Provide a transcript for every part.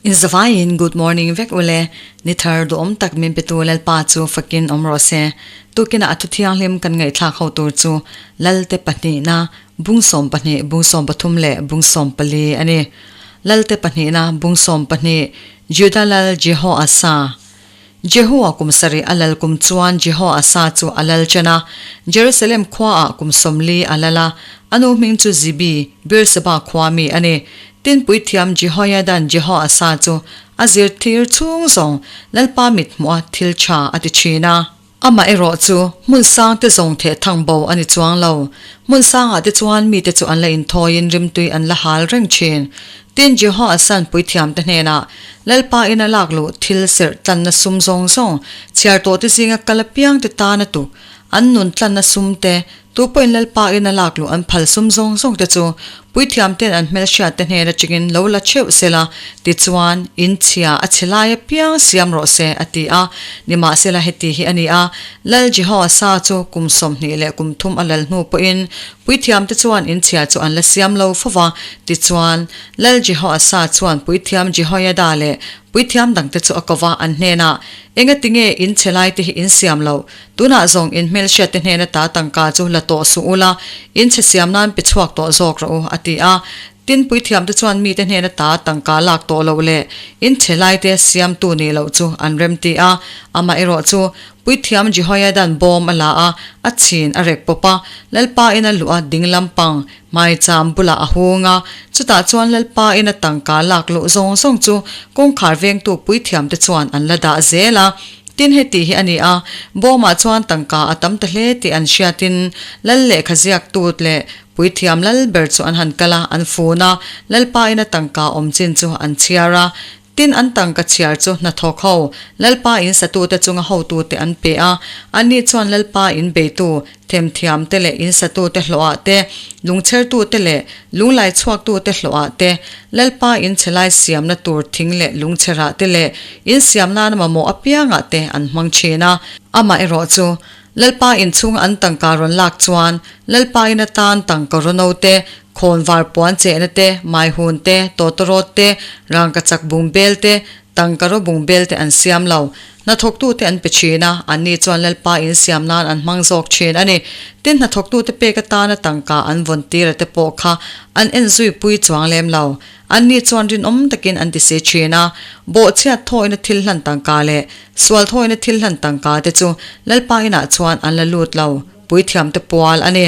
In zavaiin good morning vek ule, ni thar duhawm tak min petu Lalpa chu fakin awm rawh se. Tukinah a thu thianghlim kan ngaihthlak ho tur chu Lalte pahnihna, bung 12, bung 13 leh bung 14 a ni. Lalte pahnihna, bung 12, Juda lal Jehoasa. Jehua kum sarih a lal kum chuan Jehoasa chu a lal chen a, Jerusalem khuaah kum 40 a lal a, a nu hming chu Zibi, Beerseba khua mi a ni. Tin puithiam Jehoiadan Jehoasa chu a zirtir chhung zawng Lalpa mithmuha thil tha a ti thin a. Amaherawh chu hmun sang te zawng theh thang bo a ni chuang lo. Hmun sangah te chuan mite chu an la inthawiin rimtui an la hal reng thin. Tin, Jehoasan puithiamte hnenah, Lalpa ina lak luh thil serh tlanna sum zawng zawng, chhiar tawhte zinga kal apiangte tana tuk, an nun tlanna sum te, Tu pawhin Lalpa ina lak luh an phal sum zawng zawng te chu puithiamte'n an hmelhriatte hnen atangin lo la theuh sela, tichuan in chhia a chhe lai apiang siam rawh se, a ti a. Nimahsela heti hi a ni a, Lal Jehoasa chu kum 20 leh kum thum a lal hnu pawhin puithiamte chuan in chhia chu an la siam lo fo va, tichuan Lal Jehoasa chuan puithiam Jehoiada leh puithiam dangte chu a ko va, an hnenah, Engatinge in chhe laite hi in siam loh? Tunah zawng in hmelhriatte hnena ta tangka chu la tawh suh ula, in chhe siam nan pe chhuak tawh zawk rawh u, a ti a. Tin, puithiamte chuan mite hnena ta tangka lak tawh loh leh in chhe laite siamtu nih loh chu an remti a. Amaherawhchu, puithiam Jehoiadan bawm a la a, a chhin a rek pawp a, Lalpa ina luh a ding lampang hmaicham bulah a hung a. Chutah chuan Lalpa ina tangka lak luh zawng zawng chu kawngkhar vengtu puithiamte chuan an la dah zel a. Tin heti hi a ni a, bawmah chuan tangka a tam ta hle tih an hriatin lal lehkha ziaktu leh puithiam lal ber chu an han kal a, an fun a, Lalpa ina tangka awm chin chu an chhiar a. Tin an tangka chhiar chu hnathawk ho, Lalpa in satute chunga hotute an pe a, anni chuan Lalpa in beitu Themthiamte leh in satute hlawhah te, lungchhertute leh lunglai chhuaktute hlawhah te, Lalpa in chhelai siamna tur thing leh lungchherah te leh in siam nana mamawh apiangah te an hmang thin a. Amaherawh chu, Lalpa in chhunga an tangka rawn lak chuan, Lalpa in atan tangka rawno te, khawn var puan chehna te, maihun te, tawtawrawt te, rangkachak bungbel te, Tangka ro bungbel te an siam lo. Hnathawktute an pe thin a, anni chuan Lalpa in siam nan an hmang zawk thin a ni. Tin, hnathawktute pek atana tangka an vawn tir a te pawh kha an en zui pui chuang lem lo. Anni chuan rinawm takin an ti si thin a. Bawhchhiat thawina thil hlan tangka leh sual thawina thil hlan tangka te chu Lalpa inah chuan an la lut lo, puithiamte pual a ni.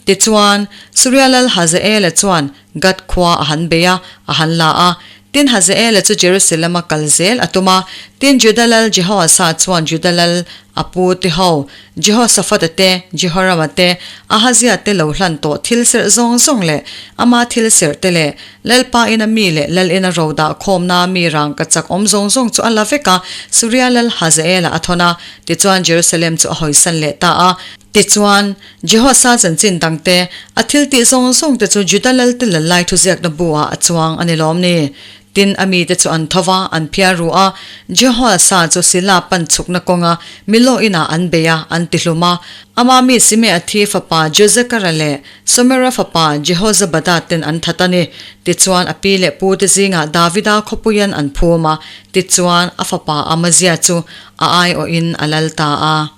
Tichuan, Suria lal Hazaela chuan Gath khua a han bei a, a han la a. Tin, Hazaela chu Jerusalem-a kal zel a tum a. Tin, Juda lal Jehoasa chuan Juda lal a pu te ho, Jehoshaphat-a te, Jehoram-a te, Ahazia te lo hlan tawh thil serh zawng zawng leh ama thil serh te leh Lalpa ina mi leh lal ina ro dah khawmna mi rangka chak awm zawng zawng chu a la vek a, Suria lal Hazaela a thawn a. Tichuan, Jerusalem chu a hawisan leh ta a. Tichuan, Jehoasa chanchin dangte, a thil tih zawng zawngte chu Juda lalte lal lai thuziakna bu-ah a chuang a ni lawm ni? Tin, a mite chu an tho va, an phiar ru a. Jehoasa chu Sila pan chhukna kawnga Milo inah an bei a, an tihlum a. Ama mi Simeathi fapa Jozekara leh Somera fapa Jehozabada ten an that a ni. Tichuan, a pi leh pute zingah Davida khawpuian an phum a. Tichuan, a fapa Amazia chu a aiawhin a lal ta a.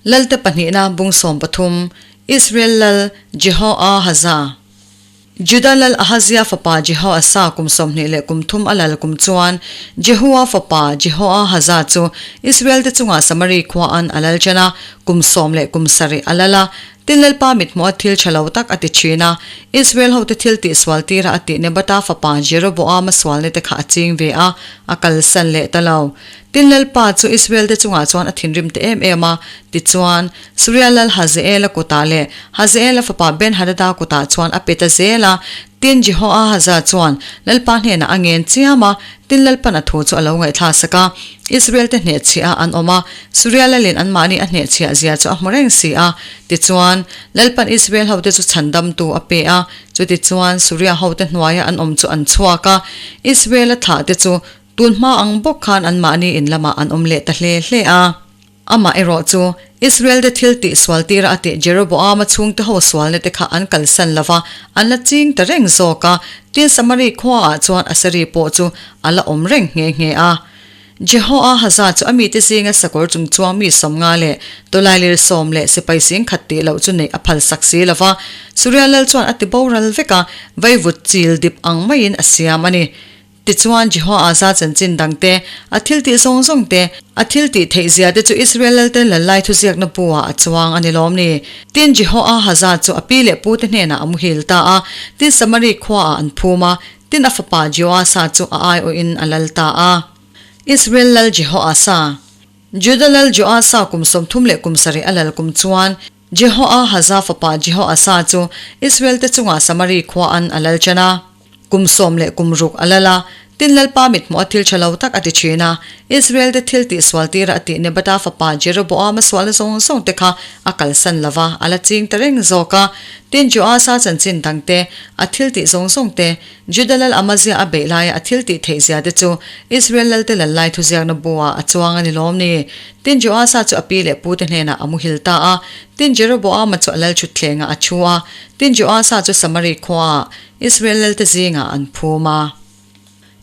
Lalte pahnihna bung 13, Israel lal Jehoahaza. Juda lal Ahazia fapa Jehoasa kum 23 a lal kum chuan Jehua fapa Jehoahaza chu Israel-te chungah Samari khuaan a lal chen a, kum 17 a lal a. Tin Lalpa mithmuha thil tha lo tak a ti thin a, Israel hote thil tihsual tira a tih Nebata fapa Jeroboama sualna te kha a ching ve a, a kalsan leh ta lo. Tin Lalpa chu Israel-te chungah chuan a thinrim ta em em a, tichuan, Suria lal Hazaela kutah leh Hazaela fapa Ben-hadada kutah chuan a pe ta zel a. Tin Jehoahaza chuan Lalpa hnenah a ngen chiam a, tin Lalpan a thu chu a lo ngaihthlasak a. Israel-te hnehchhiah a an awm a, Suria lalin anmahni a hnehchhiah zia chu a hmu reng si a. Tichuan, Lalpan Israel hote chu chhandamtu a pe a, chutichuan Suria hote hnuaia an awm chu an chhuak a, Israel-a thlahte chu Tun hma ang bawk khan anmahni in lamah an awm leh ta hle hle a. Amah erawh chu Israel te thil tih sual tira a tih Jeroboama chhungte ho sualna te kha an kalsan lo va, an la ching ta reng zawk a. Tin, Samari khuaah chuan Aseri pawh chu a la awm reng nghe nghe a. Jehoahaza chu a mite zinga sakawr chung chuang mi 50 leh tawlailir sawm leh sipai 10,000 tih loh chu neih a phal sak si lo va. Suria lal chuan a ti boral vek a, vaivut chil dip ang maiin a siam a ni. Tichuan, Jehoahaza chanchin dang te, a thiltih zawng zawng te, a thiltih theih zia te chu Israel lalte lallai thuziakna bu-ah a chuang a ni lawm ni? Tin, Jehoahaza chu a pi leh pute hnenah a muhil ta a, tin Samari khuaah an phum a, Tin a fapa Jehoasa chu a aiawhin a lal ta a. Israel lal Jehoasa. Juda lal Joasa kum 30 leh kum 7 a lal kum chuan Jehoahaza fapa Jehoasa chu Israel te chungah Samari khua an a lal chen a. Kum sawm leh kum ruk a lal a. Tin Lalpa mithmuh a thil tha lo tak a ti thin a. Israel te thil tih sual tira a tih Nebata fapa Jeroboama sualna zawng zawng te kha a kalsan lo va, a la ching ta reng zawk a. Tin, Joasa chanchin dang te, a thil tih zawng zawng te, Juda lal Amazia a beih laia a thil tih theih zia te chu Israel lalte lal lai thuziakna bu-ah a chuang a ni lawm ni? Tin, Joasa chu a pi leh pute hnenah a muhil ta a. Tin, Jeroboama chu a lal thutthlengah a thu a. Tin, Joasa chu Samari khuaah Israel lalte zingah an phum a.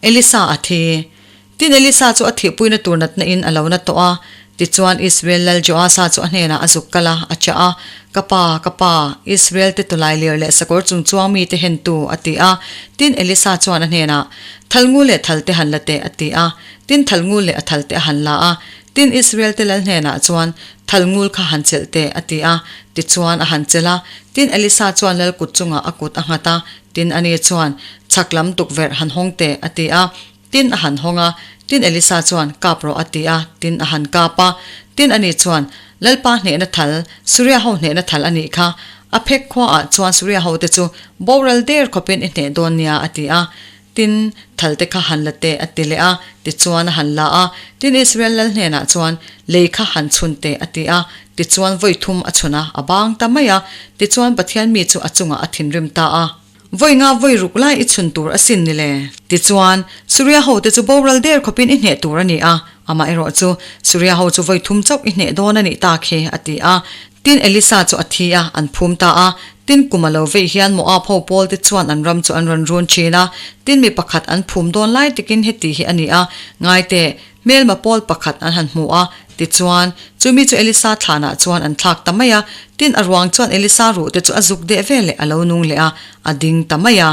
Elisa a thi. Tin, Elisa chu a thihpuina tur natna in a lo na tawh a. Tichuan, Israel lal Joasa chu a hnenah a zuk kal a, a chah a, Ka pa, ka pa, Israel te tawlai ler leh sakawr chung chuang mite hen tu, a ti a. Tin, Elisa chuan a hnenah, Thal ngu leh thal te han la teh, a ti a. Tin, thal ngu leh a thal te a han la a. Tin, Israel te lal hnenah chuan, Thal ngul kha han chelh teh, a ti a. Tichuan, a han chelh a. Tin, Elisa chuan lal kut chungah a kut a nghat a. Tin, ani chuan, Chhak lam tukverh han hawng teh, a ti a. Tin a han hawng a, tin Elisa chuan, Kap rawh a ti a, tin a han kap a. Tin ani chuan, Lalpa hnehna thal, Suria ho hnehna thal a nih kha. A phek khuaah chuan Suria ho te chu boral der khawpin i hneh dawn nia a ti a. Tin, thal te kha han la teh a ti leh a, tichuan a han la a. Tin Israel lal hnenah chuan, Lei kha han chhun teh a ti a, tichuan vawi thum a chhun a, a bang ta mai a. Tichuan Pathian mi chu a chungah a thinrim ta a. Vawi nga vawi ruk lai i chhun tur asin ni le. Tichuan, Suria hote chu boral der khawpin i hneh tur a ni a, amaherawh chu Suria ho chu vawi thum chauh i hneh dawn a nih tak hi, a ti a. Tin, Elisa chu a thi a, an phum ta a. Tin, kum a lo veih hian Moab ho pawlte chuan an ram chu an rawn run thin a. Tin, mi pakhat an phum dawn lai takin heti hi a ni a, Ngaite, Hmelma pawl pakhat an han hmu a, tichuan, chumi chu Elisa thlanah chuan an thlak ta mai a, tin a ruang chuan Elisa ruhte chu a zuk deh veleh a lo nung leh a, a ding ta mai a.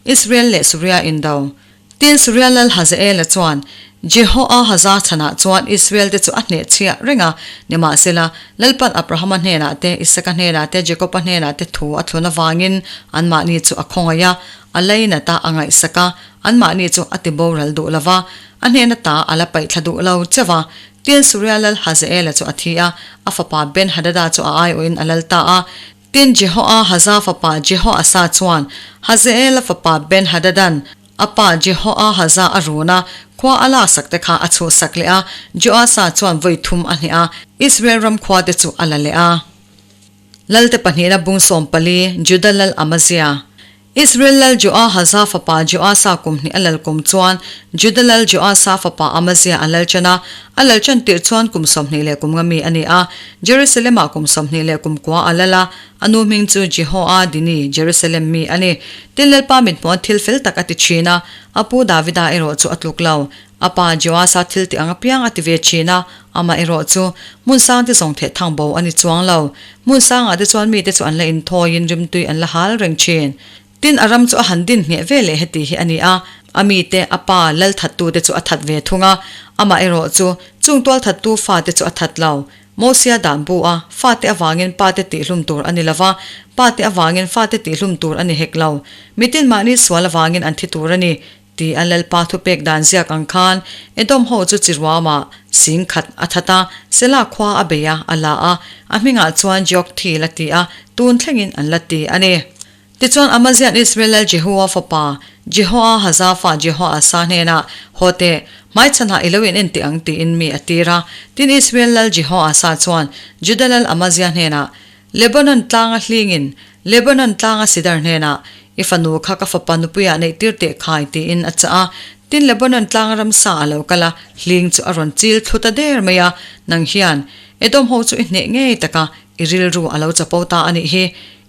Israel leh Suria indo. Tin Suria lal Hazaela chuan Jehoahaza chhanah chuan Israel te chu a hneh chhiah reng a, nimahsela, Lalpan Abrahama hnenah te, Isaka hnenah te, Jakoba hnenah te thu a thlun avangin anmahni chu a khawngaih a, a lainat a, a ngaihsak a, anmahni chu a ti boral duh lo va. A hnena ta a la paih thla duh lo chauh a. Tin, Suria lal Hazaela chu a thi a, a fapa Ben-hadada chu a aiawhin a lal ta a. Tin, Jehoahaza fapa Jehoasa chuan Hazaela fapa Ben-hadada'n a pa Jehoahaza a run a, khua a laksak te kha a chhuhsak leh a. Joasa chuan vawi thum a hneh a, Israel ram khua te chu a la leh a. Lalte pahnihna bung 14, Juda lal Amazia. Israel lal Joahaza fapa Joasa kum hnih a lal kum chuan Juda lal Joasa fapa Amazia a lal ṭan a. A lal ṭan tirh chuan kum 20 leh kum nga mi a ni a. Jerusalem-ah kum 20 leh kum kua a lal a. A nu hming chu Jehoadini, Jerusalem mi a ni. Tin Lalpa mithmuan thil fel tak a ti ṭhin a, a pu Davida erawh chu a tluk lo. A pa Joasa thil tih ang apiang a ti ve thin a, amah erawh chu hmun sang te zawng theh thang bo a ni chuang lo. Hmun sangah te chuan mite chu an la inthawiin rimtui an la hal reng thin. Tin, a ram chu a han din ngheh ve leh heti hi a ni a, a mite, a pa, lal thattute chu a that ve thung a, amah erawh chu chung tual thattu fate chu a that lo. Mosia dan bu a, fate avangin pate tihhlum tur a ni lo va, pate avangin fate tihhlum tur a ni hek lo. Mitin mahni sual avangin an thi tur a ni. Ti a Lalpa thupek dan ziak ang khan Edom ho chu chi ruamah 10,000 a that a, Sela khua a bei a, a la a, a hmingah chuan Jokthil la ti a, tun thlengin an la ti a ni. Tichuan Amazia'n Israel lal Jehua fapa Jehoahaza fa Jehoasa hnenah, Haw teh, hmaichhanah i lo in en teh ang tiin mi a tir a. Tin Israel lal Jehoasa chuan Juda lal Amazia hnenah, Lebanon tlanga hlingin, Lebanon tlanga sidar hnenah, I fanu kha ka fapa nupuiah neih tir teh khai, tiin a chah a. Tin, Lebanon tlanga ramsa a lo kal a, hling chu a rawn chil thlu ta der mai a. Nang hian, Edom ho chu i hneh ngei tak a, i rilru a lo chapo ta a nih hi.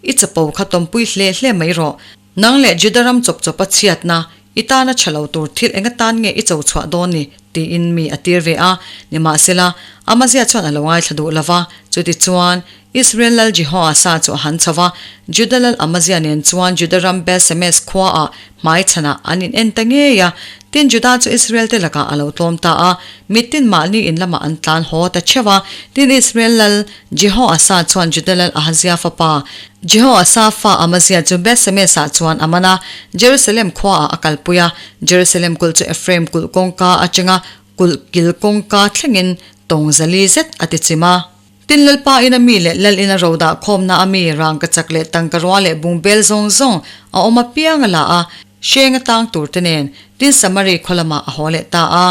I chapo kha tawmpui hle hle mai rawh. Nang leh Juda ram chawp chawpa chhiatna, i tana tha lo tur thil enga tan nge i cho chhuah dawn ni? tiin mi a tir ve a. Nimahsela, Amazia chuan a lo ngaithla duh lo va. Chutichuan, Israel lal Jehoasa chu a han chho va, Juda lal Amazia nen chuan Juda ram Beth-semes khuaah hmaichhanah an in en ta ngei a. Tin, Juda chu Israel te lakah a lo tlawm ta a, mitin mahni in lamah an tlan haw ta theuh a. Tin, Israel lal Jehoasa chuan Juda lal Ahazia fapa Jehoasa fa Amazia chu Beth-semes-ah chuan a man a, Jerusalem khuaah a kalpui a. Jerusalem kulh chu Ephraim kulh kawngka atanga kulh kil kawngka thlengin tawng zali zet a ti chim a. Tin Lalpa in a mi leh Lal in a ro dah khawmna a mi rangka chak leh tangka rua leh bungbel zawng zawng a awm apiang a la a, hreng a tang tur te nen tin Samari khaw lamah a haw leh ta a.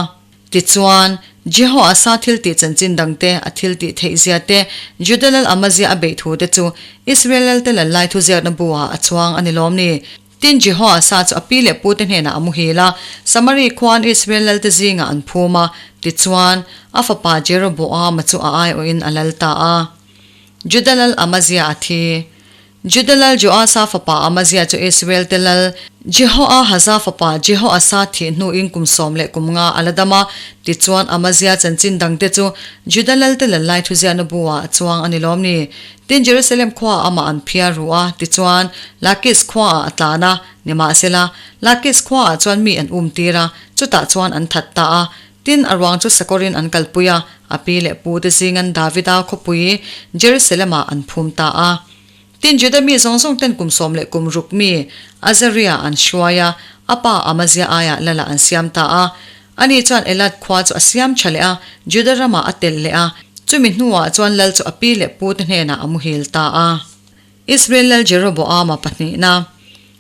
Tichuan, Jehoasa thil tih chanchin dang te, a thil tih theih zia te, Juda lal Amazia a beih thu te chu Israel lal te lal lai thuziakna bu ah a chuang a ni lawm ni? Tin Jehoasa chu a pi leh pu te hnenah a muhil a, Samari khuan Israel lalte zingah an phum a, tichuan, a fapa Jeroboama chu a aiawhin a lal ta a. Juda lal Amazia a thi. Juda lal Joasa fapa Amazia chu Israel te lal Jehoahaza fapa Jehoasa thih hnuin kum 19 a la dam a, tichuan Amazia chanchin dangte chu Juda lalte lal lai thuziahna bu-ah a chuang a ni lawm ni? Tin, Jerusalem khuaah amah an phiar ru a, tichuan, Lakis khuaah a tlan a, nimahsela, Lakis khuaah chuan mi an um tir a, chutah chuan an that ta a. Tin, a ruang chu sakawrin an kalpui a, a pi leh pu te zingan Davida khawpui Jerusalem-ah an phum ta a. Tin, Juda mi zawng zawng ten kum 16 mi Azaria an hruai a, a pa Amazia aiah Lala an siam ta a. Ani chuan Elat khua chu a siam tha leh a, Juda ramah a telh leh a, chumi hnuah chuan lal chu a pi leh pute hnenah a muhil ta a. Israel lal Jeroboama pahnihna,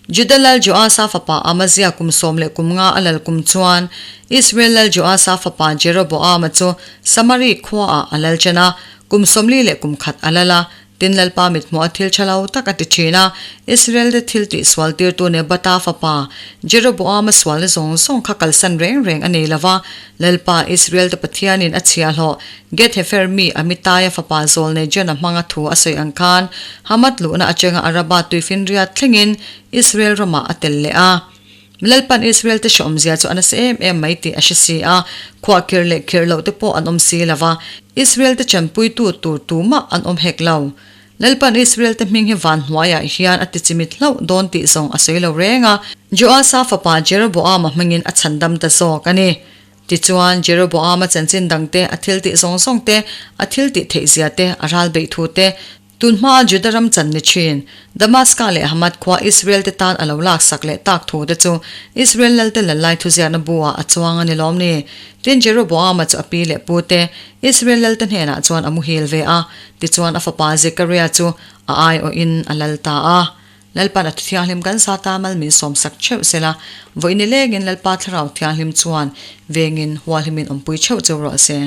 Juda lal Joasa fapa Amazia kum 15 a lal kum chuan Israel lal Joasa fapa Jeroboama chu Samari khuaah a lal chen a, kum 41 a lal a. Tin Lalpa mithmuh a thil tha lo tak a ti thin a, Israel te thil tih sual tirtu Nebata fapa Jeroboama sualna zawng zawng kha kalsan reng reng a nei lo va, Lalpa Israel te Pathianin a chhiahhlawh Geth-hefer mi Amitaia fapa Zawlnei Jona hmanga thu a sawi ang khan Hamath luhna atanga Araba tuifinriat thlengin Israel ramah a tel leh a. Lalpan Israel te hreawmzia chu a nasa em em mai tih a hre si a, khuah khirh leh khirh loh te pawh an awm si lo va, Israel te chanpuitu tur tumah an awm hek lo. Lalpan Israel te hming hi van hnuaiah hian a tichimit hlauh dawn tih zawng a sawi lo reng a, Joasa fapa Jeroboama hmangin a chhandam ta zawk a ni. Tichuan, Jeroboama chanchin dang te, a thiltih zawng zawng te, a thiltih theihzia te, a ral beih thu te, Tun hmaa Juda ram chan ni thin, Damaska leh Hamath khua Israel te tan a lo laksak leh tak thu te chu Israel lalte lal lai thuziakna bu ah a chuang a ni lawm ni? Tin Jeroboama chu a pi leh pu te Israel lalte hnenah chuan a muhil ve a, tichuan a fapa Zekaria chu a aiawhin a lal ta a. Lalpa'n a thuthianghlim kan sa ta mal min sawmsak theuh sela, vawiin nilengin Lalpa Thlarau Thianghlim chuan vengin hualhimin awmpui theuh cheu rawh se.